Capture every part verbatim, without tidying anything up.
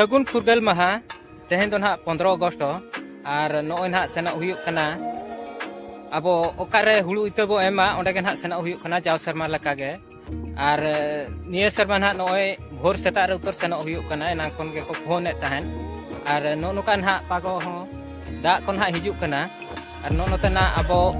ᱥᱟᱹᱜᱩᱱ ᱯᱷᱩᱨᱜᱟᱹᱞ ᱢᱟᱦᱟ᱾ ᱛᱮᱦᱮᱧ ᱫᱚ ᱱᱟᱦᱟᱜ ᱯᱚᱱᱫᱽᱨᱚ ᱟᱜᱚᱥᱴ, ᱟᱨ ᱱᱚᱜᱼᱚᱭ ᱱᱟᱦᱟᱜ ᱥᱮᱱᱚᱜ ᱦᱩᱭᱩᱜ ᱠᱟᱱᱟ᱾ ᱟᱵᱚ ᱚᱠᱟᱨᱮ ᱦᱩᱲᱩ ᱤᱛᱟᱹ ᱵᱚ ᱮᱢᱟ, ᱚᱸᱰᱮ ᱜᱮ ᱱᱟᱦᱟᱜ ᱥᱮᱱᱚᱜ ᱦᱩᱭᱩᱜ ᱠᱟᱱᱟ ᱡᱟᱣ ᱥᱮᱨᱢᱟ ᱞᱮᱠᱟᱜᱮ᱾ ᱟᱨ ᱱᱤᱭᱟᱹ ᱥᱮᱨᱢᱟ ᱱᱟᱦᱟᱜ ᱱᱚᱜᱼᱚᱭ ᱵᱷᱳᱨ ᱥᱮᱛᱟᱜ ᱨᱮ ᱩᱛᱟᱹᱨ ᱥᱮᱱᱚᱜ ᱦᱩᱭᱩᱜ ᱠᱟᱱᱟ, ᱮᱱᱟᱝ ᱠᱷᱚᱱ ᱜᱮᱠᱚ ᱯᱷᱳᱱᱮᱫ ᱛᱟᱦᱮᱸᱫ᱾ ᱟᱨ ᱱᱚᱜᱼᱚ ᱱᱚᱝᱠᱟ ᱱᱟᱦᱟᱜ ᱯᱟᱜᱚ ᱦᱚᱸ ᱫᱟᱜ ᱠᱚ ᱱᱟᱦᱟᱜ ᱦᱤᱡᱩᱜ ᱠᱟᱱᱟ᱾ ᱟᱨ ᱱᱚᱜᱼᱚ ᱱᱚᱛᱮᱱᱟᱜ ᱟᱵᱚ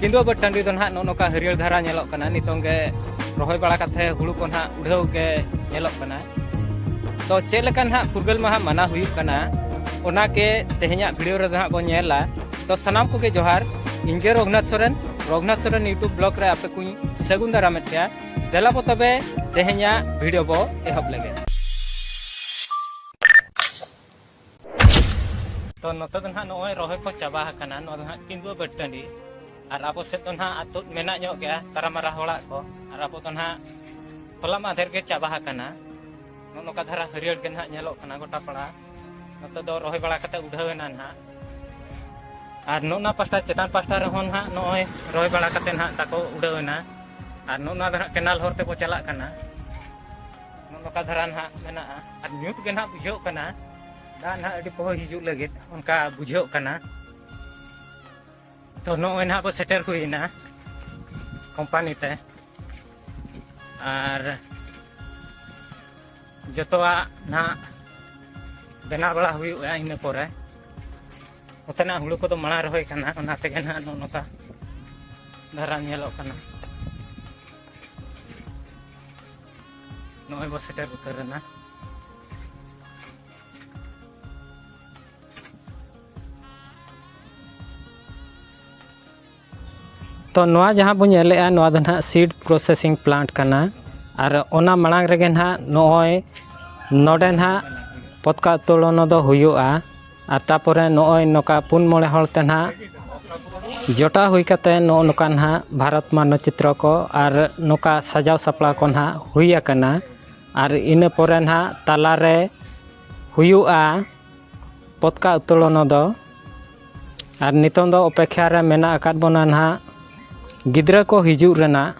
ᱠᱤᱸᱫᱩᱣᱟᱹ ᱵᱟᱹᱫᱽ ᱴᱟᱺᱰᱤ ᱫᱚ ᱱᱟᱦᱟᱜ ᱱᱚᱜᱼᱚ ᱱᱚᱝᱠᱟ ᱦᱟᱹᱨᱭᱟᱹᱲ ᱫᱷᱟᱨᱟ ᱧᱮᱞᱚᱜ ᱠᱟᱱᱟ᱾ ᱱᱤᱛᱚᱝ ᱜᱮ ᱨᱚᱦᱚᱭ ᱵᱟᱲᱟ ᱠᱟᱛᱮ ᱦᱩᱲᱩ ᱠᱚ ᱱᱟᱦᱟᱜ ᱩᱰᱷᱟᱹᱣ ᱜᱮ ᱧᱮᱞᱚᱜ ᱠᱟᱱᱟ᱾ ᱛᱚ ᱪᱮᱫ ᱞᱮᱠᱟ ᱱᱟᱦᱟᱜ ᱯᱷᱩᱨᱜᱟᱹᱞ ᱢᱟᱦᱟ ᱢᱟᱱᱟᱣ ᱦᱩᱭᱩᱜ ᱠᱟᱱᱟ, ᱚᱱᱟ ᱜᱮ ᱛᱮᱦᱮᱧᱟᱜ ᱵᱷᱤᱰᱤᱭᱳ ᱨᱮᱫᱚ ᱱᱟᱦᱟᱜ ᱵᱚᱱ ᱧᱮᱞᱟ᱾ ᱛᱚ ᱥᱟᱱᱟᱢ ᱠᱚᱜᱮ ᱡᱚᱦᱟᱨ, ᱤᱧ ᱜᱮ ᱨᱚᱜᱷᱩᱱᱟᱛᱷ ᱥᱚᱨᱮᱱ, ᱨᱚᱜᱷᱩᱱᱟᱛᱷ ᱥᱚᱨᱮᱱ YouTube ᱵᱞᱚᱜ ᱨᱮ ᱟᱯᱮ ᱠᱚᱧ ᱥᱟᱹᱜᱩᱱ ᱫᱟᱨᱟᱢᱮᱫ ᱯᱮᱭᱟ᱾ ᱫᱮᱞᱟ ᱵᱚ ᱛᱚᱵᱮ ᱛᱮᱦᱮᱧᱟᱜ ᱵᱷᱤᱰᱤᱭᱳ ᱵᱚ ᱮᱦᱚᱵ ᱞᱮᱜᱮ᱾ ᱛᱚ ᱱᱚᱛᱮ ᱫᱚ ᱱᱟᱦᱟᱜ ᱱᱚᱜᱼᱚᱭ ᱨᱚᱦᱚᱭ ᱠᱚ ᱪᱟᱵᱟ ᱟᱠᱟᱱᱟ᱾ ᱱᱚᱣᱟ ᱫᱚ ᱱᱟᱦᱟᱜ ᱠᱤᱸᱫᱩᱣᱟᱹ ᱵᱟᱹᱫᱽ ᱴᱟᱺᱰᱤ, ᱟᱨ ᱟᱵᱚ ᱥᱮᱫ ᱫᱚ ᱱᱟᱦᱟᱜ ᱟᱹᱛᱩ ᱢᱮᱱᱟᱜ ᱧᱚᱜ ᱜᱮᱭᱟ ᱛᱟᱨᱟᱢᱟᱨᱟ ᱦᱚᱲᱟᱜ ᱠᱚ, ᱟᱨ ᱟᱵᱚ ᱫᱚ ᱱᱟᱦᱟᱜ ᱦᱚᱞᱟ ᱢᱟᱫᱷᱮᱨ ᱜᱮ ᱪᱟᱵᱟ ᱟᱠᱟᱱᱟ᱾ ᱱᱚᱜᱼᱚ ᱱᱚᱝᱠᱟ ᱫᱷᱟᱨᱟ ᱦᱟᱹᱨᱭᱟᱹᱲ ᱜᱮ ᱱᱟᱦᱟᱜ ᱧᱮᱞᱚᱜ ᱠᱟᱱᱟ ᱜᱚᱴᱟ ᱯᱟᱲᱟ᱾ ᱱᱚᱛᱮ ᱫᱚ ᱨᱚᱦᱚᱭ ᱵᱟᱲᱟ ᱠᱟᱛᱮ ᱩᱰᱷᱟᱹᱣ ᱮᱱᱟ ᱱᱟᱦᱟᱜ᱾ ᱟᱨ ᱱᱚᱜᱼᱚ ᱱᱟ ᱯᱟᱥᱴᱟ, ᱪᱮᱛᱟᱱ ᱯᱟᱥᱴᱟ ᱨᱮᱦᱚᱸ ᱱᱟᱦᱟᱜ ᱱᱚᱜᱼᱚᱭ ᱨᱚᱦᱚᱭ ᱵᱟᱲᱟ ᱠᱟᱛᱮ ᱱᱟᱦᱟᱜ ᱛᱟᱠᱚ ᱩᱰᱷᱟᱹᱣ ᱮᱱᱟ᱾ ᱟᱨ ᱱᱚᱜᱼᱚ ᱱᱟ ᱫᱚ ᱱᱟᱦᱟᱜ ᱠᱮᱱᱟᱞ ᱦᱚᱨ ᱛᱮᱠᱚ ᱪᱟᱞᱟᱜ ᱠᱟᱱᱟ᱾ ᱱᱚᱜᱼᱚ ᱱᱚᱝᱠᱟ ᱫᱷᱟᱨᱟ ᱱᱟᱦᱟᱜ ᱢᱮᱱᱟᱜᱼᱟ᱾ ᱟᱨ ᱧᱩᱛ ᱜᱮ ᱱᱟᱦᱟᱜ ᱵᱩᱡᱷᱟᱹᱜ ᱠᱟᱱᱟ, ᱫᱟᱜ ᱱᱟᱦᱟᱜ ᱟᱹᱰᱤ ᱯᱚᱦᱚ ᱦᱤᱡᱩᱜ ᱞᱟᱹᱜᱤᱫ ᱚᱱᱠᱟ ᱵᱩᱡᱷᱟᱹᱜ ᱠᱟᱱᱟ᱾ ᱛᱚ ᱱᱚᱜᱼᱚᱭ ᱱᱟᱦᱟᱜ ᱵᱚ ᱥᱮᱴᱮᱨ ᱦᱩᱭᱱᱟ ᱠᱳᱢᱯᱟᱱᱤ ᱛᱮ, ᱟᱨ ᱡᱚᱛᱚᱣᱟᱜ ᱱᱟᱦᱟᱜ ᱵᱮᱱᱟᱣ ᱵᱟᱲᱟ ᱦᱩᱭᱩᱜᱼᱟ᱾ ᱤᱱᱟᱹ ᱯᱚᱨᱮ ᱱᱚᱛᱮᱱᱟᱜ ᱦᱩᱲᱩ ᱠᱚᱫᱚ ᱢᱟᱲᱟᱝ ᱨᱚᱦᱚᱭ ᱠᱟᱱᱟ, ᱚᱱᱟ ᱛᱮᱜᱮ ᱱᱟᱦᱟᱜ ᱱᱚᱜᱼᱚ ᱱᱚᱝᱠᱟ ᱫᱷᱟᱨᱟ ᱧᱮᱞᱚᱜ ᱠᱟᱱᱟ᱾ ᱱᱚᱜᱼᱚᱭ ᱵᱚ ᱥᱮᱴᱮᱨ ᱩᱛᱟᱹᱨ ᱮᱱᱟ᱾ ᱛᱚ ᱱᱚᱣᱟ ᱡᱟᱦᱟᱸ ᱵᱚᱱ ᱧᱮᱞᱮᱜᱼᱟ, ᱱᱚᱣᱟ ᱫᱚ ᱱᱟᱦᱟᱜ seed processing plant ᱠᱟᱱᱟ᱾ ᱟᱨ ᱚᱱᱟ ᱢᱟᱲᱟᱝ ᱨᱮᱜᱮ ᱱᱟᱦᱟᱜ ᱱᱚᱜᱼᱚᱭ ᱱᱚᱰᱮ ᱱᱟᱦᱟᱜ ᱯᱚᱛᱠᱟ ᱩᱛᱛᱳᱞᱚᱱ ᱫᱚ ᱦᱩᱭᱩᱜᱼᱟ᱾ ᱟᱨ ᱛᱟᱯᱚᱨᱮ ᱱᱚᱜᱼᱚᱭ ᱱᱚᱝᱠᱟ ᱯᱩᱱ ᱢᱚᱬᱮ ᱦᱚᱲ ᱛᱮ ᱱᱟᱦᱟᱜ ᱡᱚᱴᱟᱣ ᱦᱩᱭ ᱠᱟᱛᱮ ᱱᱚᱜᱼᱚ ᱱᱚᱝᱠᱟ ᱱᱟᱦᱟᱜ ᱵᱷᱟᱨᱚᱛ ᱢᱟᱱᱚᱪᱤᱛᱨᱚ ᱠᱚ ᱟᱨ ᱱᱚᱝᱠᱟ ᱥᱟᱡᱟᱣ ᱥᱟᱯᱲᱟᱣ ᱠᱚ ᱱᱟᱦᱟᱜ ᱦᱩᱭ ᱟᱠᱟᱱᱟ᱾ ᱟᱨ ᱤᱱᱟᱹ ᱯᱚᱨᱮ ᱱᱟᱦᱟᱜ ᱛᱟᱞᱟᱨᱮ ᱦᱩᱭᱩᱜᱼᱟ ᱯᱚᱛᱠᱟ ᱩᱛᱛᱳᱞᱚᱱ ᱫᱚ᱾ ᱟᱨ ᱱᱤᱛᱚᱝ ᱫᱚ ᱚᱯᱮᱠᱷᱟ ᱨᱮ ᱢᱮᱱᱟᱜ ᱟᱠᱟᱫ ᱵᱚᱱᱟ ᱱᱟᱦᱟᱜ ᱜᱤᱫᱽᱨᱟᱹ ᱠᱚ ᱦᱤᱡᱩᱜ ᱨᱮᱱᱟᱜ᱾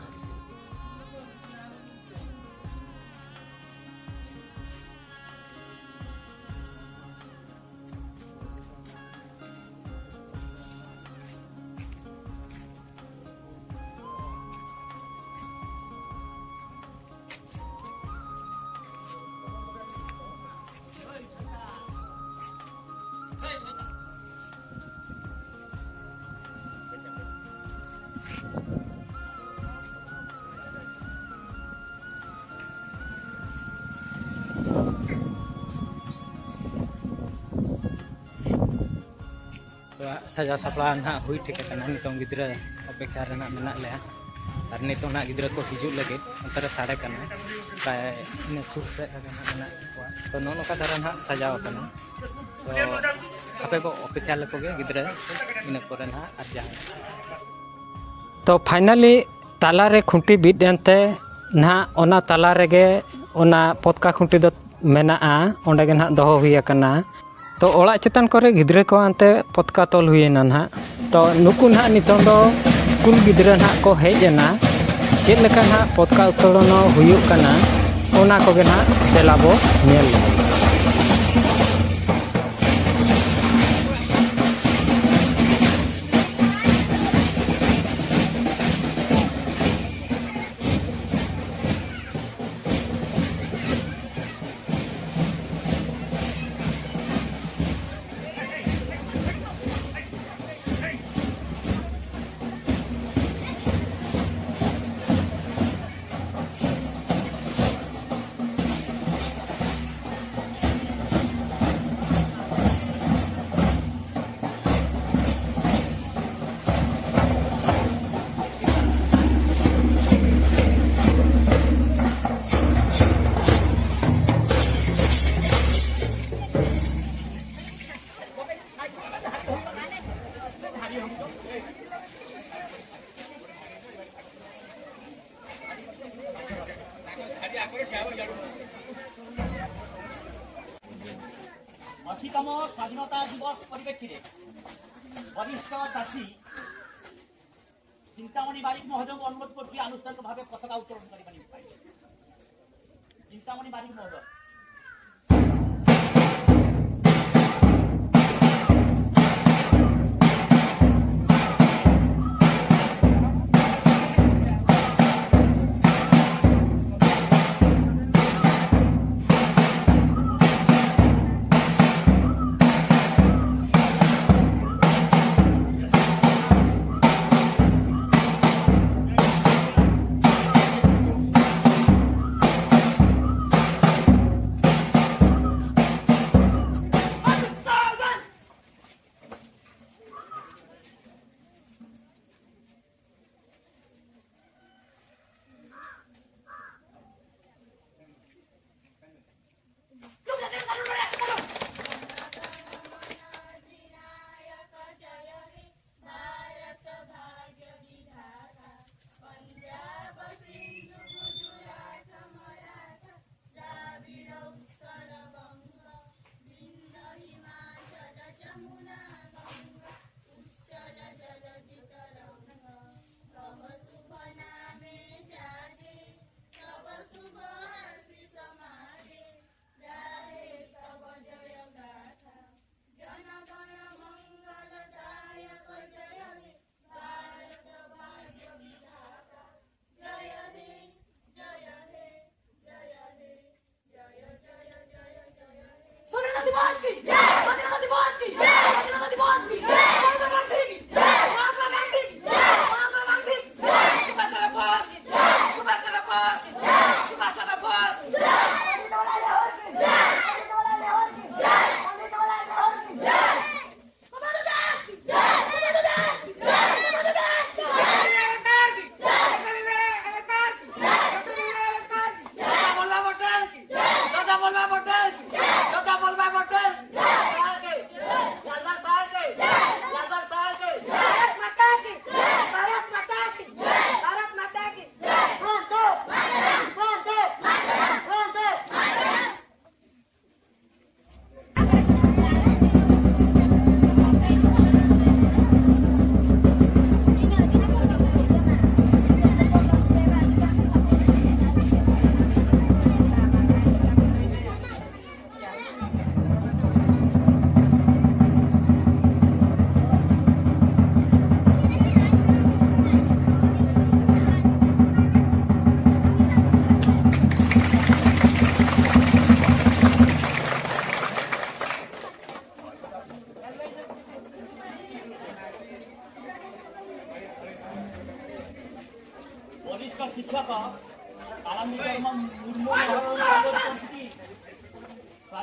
ᱥᱟᱡᱟᱣ ᱥᱟᱯᱲᱟᱣ ᱱᱟᱦᱟᱜ ᱦᱩᱭ ᱴᱷᱤᱠ ᱟᱠᱟᱱᱟ᱾ ᱱᱤᱛᱚᱝ ᱜᱤᱫᱽᱨᱟᱹ ᱚᱯᱮᱠᱷᱟ ᱨᱮ ᱱᱟᱦᱟᱜ ᱢᱮᱱᱟᱜ ᱞᱮᱭᱟ᱾ ᱟᱨ ᱱᱤᱛᱚᱝ ᱱᱟᱦᱟᱜ ᱜᱤᱫᱽᱨᱟᱹ ᱠᱚ ᱦᱤᱡᱩᱜ ᱞᱟᱹᱜᱤᱫ ᱚᱱᱛᱮ ᱨᱮ ᱥᱟᱰᱮ ᱠᱟᱱᱟ, ᱯᱨᱟᱭ ᱤᱱᱟᱹ ᱥᱩᱨ ᱥᱮᱫ ᱨᱮᱜᱮ ᱱᱟᱦᱟᱜ ᱢᱮᱱᱟᱜ ᱠᱚᱣᱟ᱾ ᱛᱚ, ᱱᱚᱜᱼᱚ ᱱᱚᱝᱠᱟ ᱫᱷᱟᱨᱟ ᱱᱟᱦᱟᱜ ᱥᱟᱡᱟᱣ ᱟᱠᱟᱱᱟ᱾ ᱛᱚ, ᱟᱯᱮ ᱠᱚ ᱚᱯᱮᱠᱷᱟ ᱞᱮᱠᱚ ᱜᱮ ᱜᱤᱫᱽᱨᱟᱹ, ᱤᱱᱟᱹ ᱯᱚᱨᱮ ᱱᱟᱦᱟᱜ ᱟᱨ ᱡᱟᱦᱟᱸ᱾ ᱛᱚ, finally ᱛᱟᱞᱟᱨᱮ ᱠᱷᱩᱱᱴᱤ ᱵᱤᱫ ᱮᱱᱛᱮ ᱱᱟᱦᱟᱜ ᱚᱱᱟ ᱛᱟᱞᱟ ᱨᱮᱜᱮ ᱚᱱᱟ ᱯᱚᱛᱠᱟ ᱠᱷᱩᱱᱴᱤ ᱫᱚ ᱢᱮᱱᱟᱜᱼᱟ, ᱚᱸᱰᱮ ᱜᱮ ᱱᱟᱦᱟᱜ ᱫᱚᱦᱚ ᱦᱩᱭ ᱟᱠᱟᱱᱟ᱾ ᱛᱚ, ᱚᱲᱟᱜ ᱪᱮᱛᱟᱱ ᱠᱚᱨᱮ ᱜᱤᱫᱽᱨᱟᱹ ᱠᱚ ᱮᱱᱛᱮ ᱯᱚᱛᱠᱟ ᱛᱚᱞ ᱦᱩᱭᱮᱱᱟ ᱱᱟᱦᱟᱜ᱾ ᱛᱚ, ᱱᱩᱠᱩ ᱱᱟᱦᱟᱜ ᱱᱤᱛᱚᱝ ᱫᱚ ᱥᱠᱩᱞ ᱜᱤᱫᱽᱨᱟᱹ ᱱᱟᱦᱟᱜ ᱠᱚ ᱦᱮᱡ ᱮᱱᱟ᱾ ᱪᱮᱫ ᱞᱮᱠᱟ ᱱᱟᱦᱟᱜ ᱯᱚᱛᱠᱟ ᱩᱛᱛᱳᱞᱚᱱ ᱦᱩᱭᱩᱜ ᱠᱟᱱᱟ, ᱚᱱᱟ ᱠᱚᱜᱮ ᱱᱟᱦᱟᱜ ᱫᱮᱞᱟ ᱵᱚ ᱧᱮᱞ ᱞᱮᱜᱮ᱾ ଅଶୀତମ ସ୍ୱାଧୀନତା ଦିବସ ପରିପ୍ରେକ୍ଷୀରେ ବରିଷ୍ଠ ଚାଷୀ ଚିନ୍ତାମଣି ବାରିକ ମହୋଦୟଙ୍କୁ ଅନୁରୋଧ କରୁଛି ଆନୁଷ୍ଠାନିକ ଭାବେ ପତାକା ଉତ୍ତୋଳନ କରିବା ନିମନ୍ତେ। ଚିନ୍ତାମଣି ବାରିକ ମହୋଦୟ।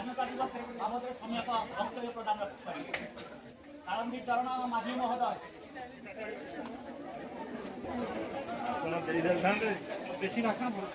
ᱟᱵᱚ ᱫᱚ ᱥᱚᱢᱭᱟ ᱠᱚ ᱵᱚᱠᱛᱚᱵᱭᱚ ᱯᱨᱚᱫᱟᱱ ᱠᱟᱱᱟ᱾ ᱯᱨᱟᱨᱚᱢᱵᱷᱤᱠ ᱫᱷᱟᱨᱚᱱᱟ ᱢᱟᱹᱡᱷᱤ ᱢᱚᱦᱳᱫᱚᱭ᱾ ᱵᱮᱥᱤ ᱵᱷᱟᱥᱚᱱ ᱵᱚᱞ᱾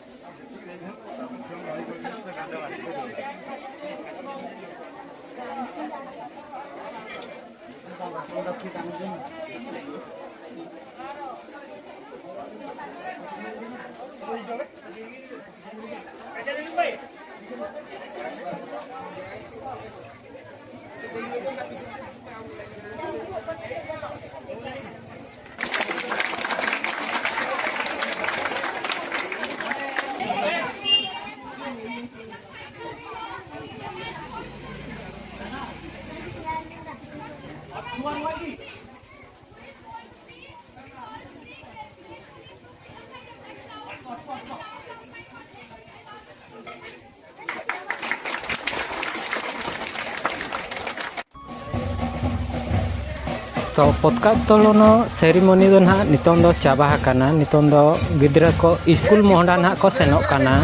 ᱛᱚ ᱯᱚᱛᱠᱟ ᱩᱛᱛᱳᱞᱚᱱ ᱥᱮᱨᱤᱢᱚᱱᱤ ᱫᱚ ᱱᱟᱦᱟᱜ ᱱᱤᱛᱚᱝ ᱫᱚ ᱪᱟᱵᱟ ᱟᱠᱟᱱᱟ᱾ ᱱᱤᱛᱚᱝ ᱫᱚ ᱜᱤᱫᱽᱨᱟᱹ ᱠᱚ ᱥᱠᱩᱞ ᱢᱚᱦᱰᱟ ᱱᱟᱦᱟᱜ ᱠᱚ ᱥᱮᱱᱚᱜ ᱠᱟᱱᱟ᱾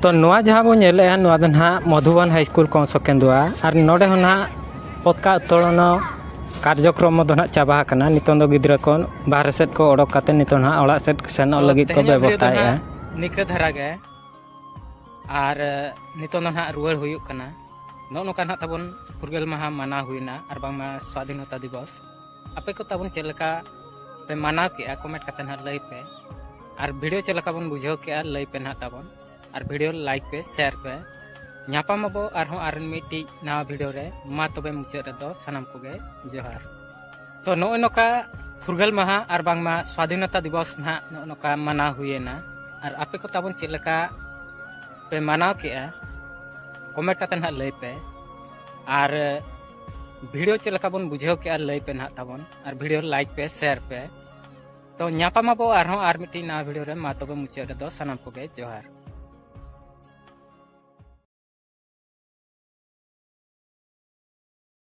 ᱛᱚ ᱱᱚᱣᱟ ᱡᱟᱦᱟᱸ ᱵᱚᱱ ᱧᱮᱞᱮᱫᱼᱟ, ᱱᱚᱣᱟ ᱫᱚ ᱱᱟᱦᱟᱜ ᱢᱚᱫᱷᱩᱵᱚᱱ ᱦᱟᱭ ᱥᱠᱩᱞ ᱠᱚᱝᱥᱚ ᱠᱮᱱᱫᱩᱣᱟ᱾ ᱟᱨ ᱱᱚᱰᱮ ᱦᱚᱸ ᱱᱟᱦᱟᱜ ᱯᱚᱛᱠᱟ ᱩᱛᱛᱳᱞᱚᱱ ᱠᱟᱨᱡᱚᱠᱨᱚᱢ ᱫᱚ ᱱᱟᱦᱟᱜ ᱪᱟᱵᱟ ᱟᱠᱟᱱᱟ᱾ ᱱᱤᱛᱚᱝ ᱫᱚ ᱜᱤᱫᱽᱨᱟᱹ ᱠᱚ ᱵᱟᱦᱨᱮ ᱥᱮᱫ ᱠᱚ ᱚᱰᱚᱠ ᱠᱟᱛᱮ ᱱᱤᱛᱚᱝ ᱱᱟᱦᱟᱜ ᱚᱲᱟᱜ ᱥᱮᱫ ᱥᱮᱱᱚᱜ ᱛᱚ ᱞᱟᱹᱜᱤᱫ ᱠᱚ ᱛᱮᱦᱮᱧᱟᱜ video ᱫᱚ ᱵᱮᱵᱚᱥᱛᱷᱟᱭᱮᱫᱼᱟ᱾ ᱱᱟᱦᱟᱜ ᱱᱤᱠᱟᱹ ᱫᱷᱟᱨᱟ ᱜᱮ᱾ ᱟᱨ, ᱮ, ᱱᱤᱛᱚᱝ ᱫᱚ ᱱᱟᱦᱟᱜ ᱨᱩᱣᱟᱹᱲ ᱦᱩᱭᱩᱜ ᱠᱟᱱᱟ᱾ ᱱᱚᱜᱼᱚ ᱱᱚᱝᱠᱟ ᱱᱟᱦᱟᱜ ᱛᱟᱵᱚᱱ ᱯᱷᱩᱨᱜᱟᱹᱞ ᱢᱟᱦᱟ ᱢᱟᱱᱟᱣ ᱦᱩᱭᱱᱟ, ᱟᱨ ᱵᱟᱝᱢᱟ ᱥᱣᱟᱫᱷᱤᱱᱚᱛᱟ ᱫᱤᱵᱚᱥ᱾ ᱟᱯᱮ ᱠᱚ ᱛᱟᱵᱚᱱ ᱪᱮᱫ ᱞᱮᱠᱟ ᱯᱮ ᱢᱟᱱᱟᱣ ᱠᱮᱜᱼᱟ, comment ᱠᱟᱛᱮ ᱱᱟᱦᱟᱜ ᱞᱟᱹᱭ ᱯᱮ᱾ ᱟᱨ video ᱪᱮᱫ ᱞᱮᱠᱟ ᱵᱚᱱ ᱵᱩᱡᱷᱟᱹᱣ ᱠᱮᱜᱼᱟ, ᱞᱟᱹᱭ ᱯᱮ ᱱᱟᱦᱟᱜ ᱛᱟᱵᱚᱱ᱾ ᱟᱨ video like ᱯᱮ, share ᱯᱮ᱾ ᱧᱟᱯᱟᱢ ᱟᱵᱚ ᱟᱨᱦᱚᱸ ᱟᱨ ᱢᱤᱫᱴᱤᱡ ᱱᱟᱣᱟ video ᱨᱮ᱾ ᱢᱟ ᱛᱚᱵᱮ ᱢᱩᱪᱟᱹᱫ ᱨᱮᱫᱚ ᱥᱟᱱᱟᱢ ᱠᱚᱜᱮ ᱡᱚᱦᱟᱨ᱾ ᱛᱚ ᱱᱚᱜᱼᱚᱭ ᱱᱚᱝᱠᱟ ᱯᱷᱩᱨᱜᱟᱹᱞ ᱢᱟᱦᱟ ᱟᱨ ᱵᱟᱝᱢᱟ ᱥᱣᱟᱫᱷᱤᱱᱚᱛᱟ ᱫᱤᱵᱚᱥ ᱱᱟᱦᱟᱜ ᱱᱚᱜᱼᱚ ᱱᱚᱝᱠᱟ ᱢᱟᱱᱟᱣ ᱦᱩᱭᱮᱱᱟ᱾ ᱟᱨ ᱟᱯᱮ ᱠᱚ ᱛᱟᱵᱚᱱ ᱪᱮᱫ ᱞᱮᱠᱟ ᱯᱮ ᱢᱟᱱᱟᱣ ᱠᱮᱜᱼᱟ, comment ᱠᱟᱛᱮ ᱱᱟᱦᱟᱜ ᱞᱟᱹᱭ ᱯᱮ᱾ ᱟᱨ video ᱪᱮᱫ ᱞᱮᱠᱟ ᱵᱚᱱ ᱵᱩᱡᱷᱟᱹᱣ ᱠᱮᱜᱼᱟ, ᱞᱟᱹᱭ ᱯᱮ ᱱᱟᱦᱟᱜ ᱛᱟᱵᱚᱱ᱾ ᱟᱨ video like ᱯᱮ, share ᱯᱮ᱾ ᱛᱚ ᱧᱟᱯᱟᱢ ᱟᱵᱚ ᱟᱨᱦᱚᱸ ᱟᱨ ᱢᱤᱫᱴᱤᱡ ᱱᱟᱣᱟ ᱵᱷᱤᱰᱤᱭᱳ ᱨᱮ᱾ ᱢᱟ ᱛᱚᱵᱮ ᱢᱩᱪᱟᱹᱫ ᱨᱮᱫᱚ ᱥᱟᱱᱟᱢ ᱠᱚᱜᱮ ᱡᱚᱦᱟᱨ᱾